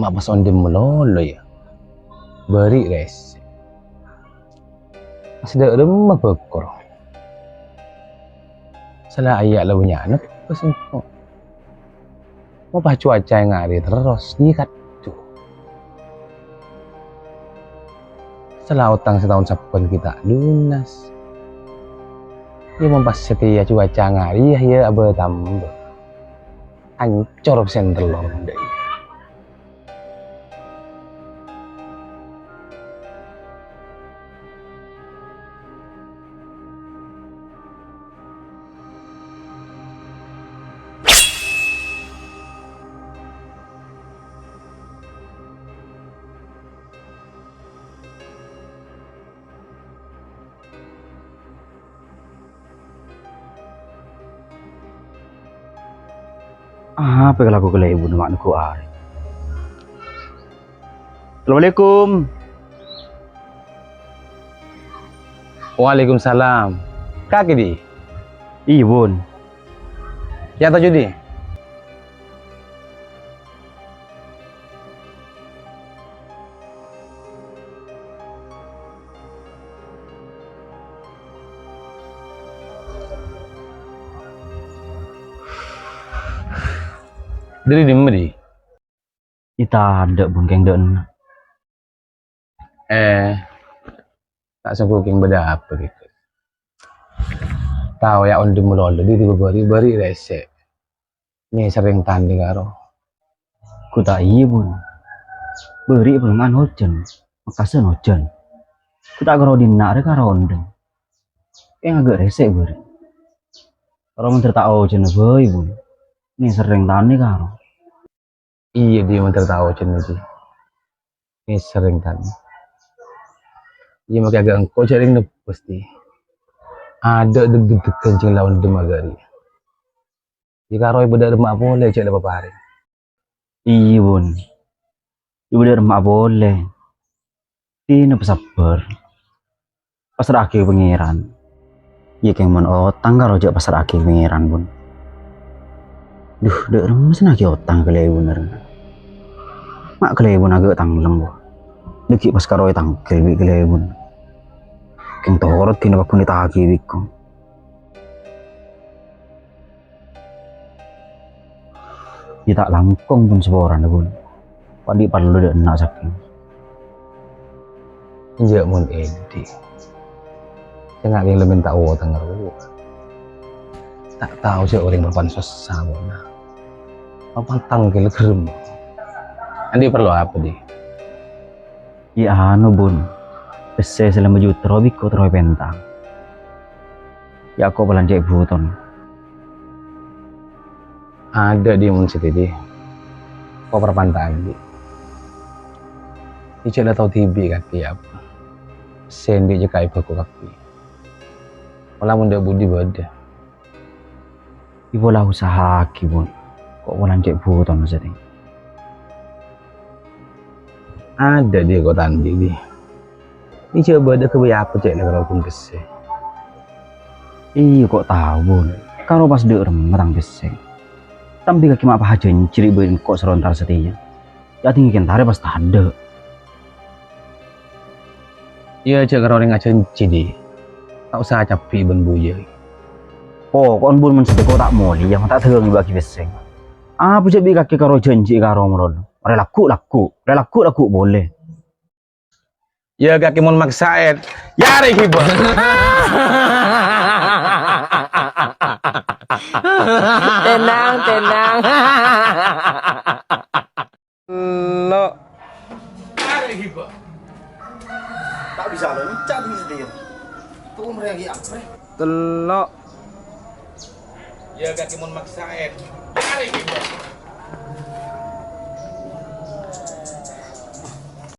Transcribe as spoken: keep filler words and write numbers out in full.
Ma' pas onḍhem malolo, yâ. Bâri' rèsè'. Pas ḍâ' remma bâkor. Sala ayya' la bânnya'na pas engko'. Ma' pas cuaca è ngarè terros, yâ kadhu. Sala otang sataon sabbhân ghi' ta' lunas. Yâ, ma' pas satèya cuaca ngarè, yâ, yâ, abâ tambâ. Ancor pèssèna tello' ḍâ' iyâ. Apa èkalako kalèbun ma' neggu' arè? Assalamualaikum. Waalaikumsalam. Kakè, Di? Iyâ, Bun. Yâ, toju', Di. Ḍâri ḍimma, Di? Ita aḍâ', Bun, kèng ḍâ' enna'. Eh, ta' sengko' kèng bâḍâ apa, Di? Tao, yâ, onḍhem malolo, Di, tiba bâri', bâri' rèsè'. Mè' serrèng tanḍhing karo. Ghu ta' iyâ, Bun. Bâri' bâlângan ojhân, mekkasan ojhân. Ghu ta' karo ḍinna' rè karo onḍhem. Kèng aghâ' rèsè' bâri'. Karo mandhâr ta' ojhân bhâi, Bun. Mè' serrèng tanḍhing karo. Iyâ, Di, mandhâr ta' ojhân, Di. Mè' serrèng tanḍhing. Iyâ, makè aghâ' engko' jhâ' rèng nebbhâs, Di. Aḍâ' deg-degan jhâng la onḍhem aghâri. Iyâ, karo è bâḍâ remma'a polè jhâ' la paparèng. Iyâ, Bun. È bâḍâ remma'a polè. Ḍina pasabbhâr. Pasra'aghi ka Pangèran. Iyâ, kèng mon otang karo jhâ' pasra'aghi ka Pangèran, Bun. Ḍuh, ḍâ' remma sè naghi otang kalèbun rèng. Ma' kalèbun aghâ' tanglem, Bun. Ḍâggi' pas karo ètanggel bi' kalèbun. Kèng torot ghina pagghun ètaghi bi' engko'. Iyâ ta' langkong, Bun, saporana, Bun. Paḍi parlo ḍâ' enna' sakèng. Enjâ' mon èḍi'. Sènga' kèng la mènta otang rowa. Ta' tao jhâ' orèng papan sossa, Bun. Papan tanggel gherrem. Anḍi' parlo apa, Di? Iyâ anu, Bun, pèssè sè lèma juta rowa bi' engko' terro èpènta. Iyâ engko' polana cè' bhuto. Aḍâ', Di, mon sè dhâddhi. Engko' parpanta anḍi'. Iyâ jhâ' la tao dhibi' kakè apa. Pèssè anḍi' jhâ' kaè bhâko kabbhi. Pola mon ḍâ' buḍi bâḍâ. Iyâ pola usaha'aghi, Bun. Engko' polana cè' bhuto satèya. Aḍâ', Di, engko' ta' anḍi', Di. Iyâ jhâ' bâḍâ ghâbây apa cè' la karo ghun pèssè. Iyâ, engko' tao, Bun. Karo pas ḍâ' remma tang pèssè. Tambhi kakè ma' pas ajhânjhi rè' bân engko' sè rontar satèya. Yâ, ḍingngè kèntarè pas taḍâ'. Iyâ, jhâ' karo orèng ajhânjhi, Di. Ta' osa cabbhi bân bhâjâng. Poko'en, Bun, mon sè engko' ta' molè, yâ, ta' ḍâgâng èbâghi pèssè. Apa jhâ' bi' kakè karo jhânjhi karo malolo. Marè lagghu', lagghu'. Marè lagghu', lagghu' polè. Yâ, kakè mon maksaè. Yâ, arè ghibâ. Tenang, tenang. Lo. Ta' bisa loncat mesti. Tuh, mereka lagi apa? Tello'. Yâ, kakè mon maksaè. Arè ghibâ.